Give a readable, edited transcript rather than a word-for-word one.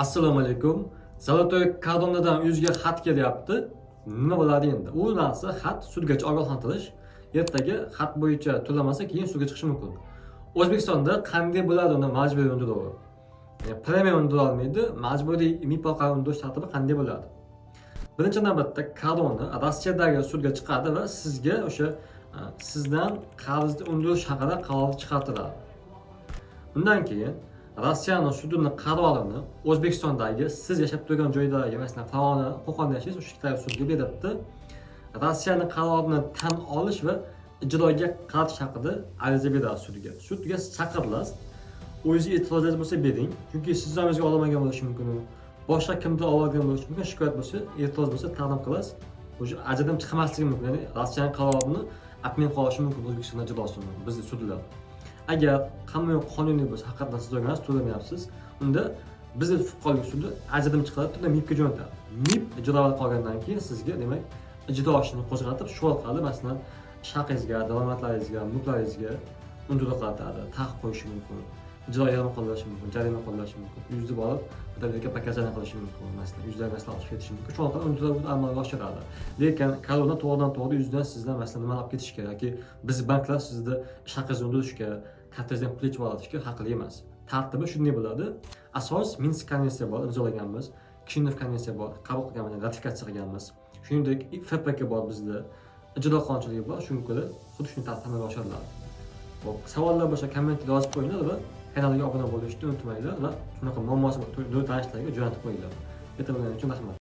Assalomu alaykum. Золотой Koronadan uyingizga xat kelyapti. Nima bo'ladi endi? U narsa xat sudgacha ogohlantirish. Ertaga xat bo'yicha to'lamasa, keyin sudga chiqishi mumkin. O'zbekistonda qanday bo'ladi uni majburiy undiruvi? Ya'ni premium undira olmaydi, majburiy MIP orqali undirish tartibi qanday bo'ladi? Birinchi navbatda Korona Rossiyadagi sudga chiqadi va sizga o'sha sizdan qarzni undirish haqida qaror chiqartiradi. Undan keyin Rossiyani sudini qarorini O'zbekistondagi siz yashab turgan joydagi, masalan, Farg'ona, Qo'qonda yashaysiz, o'sha yerdagi sudga beribdi. Rossiyani qarorini tan olish va ijroga qaratish haqida ariza beradi sudga. Sudga chaqirilasiz. O'zingiz e'tirozingiz bo'lsa, bering. Chunki siz nomingizga olmagan bo'lishi mumkin. Boshqa kimdir olgan bo'lishi mumkin. Shikoyat bo'lsa, e'tiroz bo'lsa, taqdim qilasiz. O'sha ajrim chiqmasligi mumkin. Ya'ni Rossiyani qarorini отмена qilishi mumkin O'zbekistonda ijrosini bizni sudlar. Agar hamma yoq qonuniy bo'lsa, haqiqatdan siz olgansiz, to'lamayapsiz, unda bizni fuqarolik sudi ajrim chiqarib, unda MIPga jo'natadi. MIP ijro qolgandan keyin sizga, demak, ijro ishini qo'zg'atib, shu orqali, masalan, ish haqingizga, daromadlaringizga, mulklaringizga undiruv qaratadi, taqiq qo'yishi mumkin, ijro yarim qo'llashi mumkin, jarima qo'llashi mumkin, uyingizni borib notariusga показания qilishi mumkin, masalan, uyingizdan masalan olib ketishi mumkin. Shu orqali undiruv amalga oshiradi. Lekin Korona to'g'ridan to'g'ri yuzdan sizdan, masalan, nima olib ketish kerak yoki biz banklar sizni ish haqingizni undirishga, kartangizdan pul yechib olishga haqli emas. Tartibi shunday bo'ladi. Asos Minsk konvensiya bor, imzolaganmiz. Kishinev konvensiya bor, qabul qilganmiz, ratifikatsiya qilganmiz. Shuningdek, FPK bor bizda. Ijro qonunchiligi bor, shunga ko'ra xuddi shunday tartibda amalga oshiriladi. Xo'p, savollar bo'lsa, kommentda yozib qo'yinglar va kanalga obuna bo'lishni unutmanglar va shunaqa muammosi bor tanishlarga jo'natib qo'yinglar. E'tiboringiz uchun rahmat.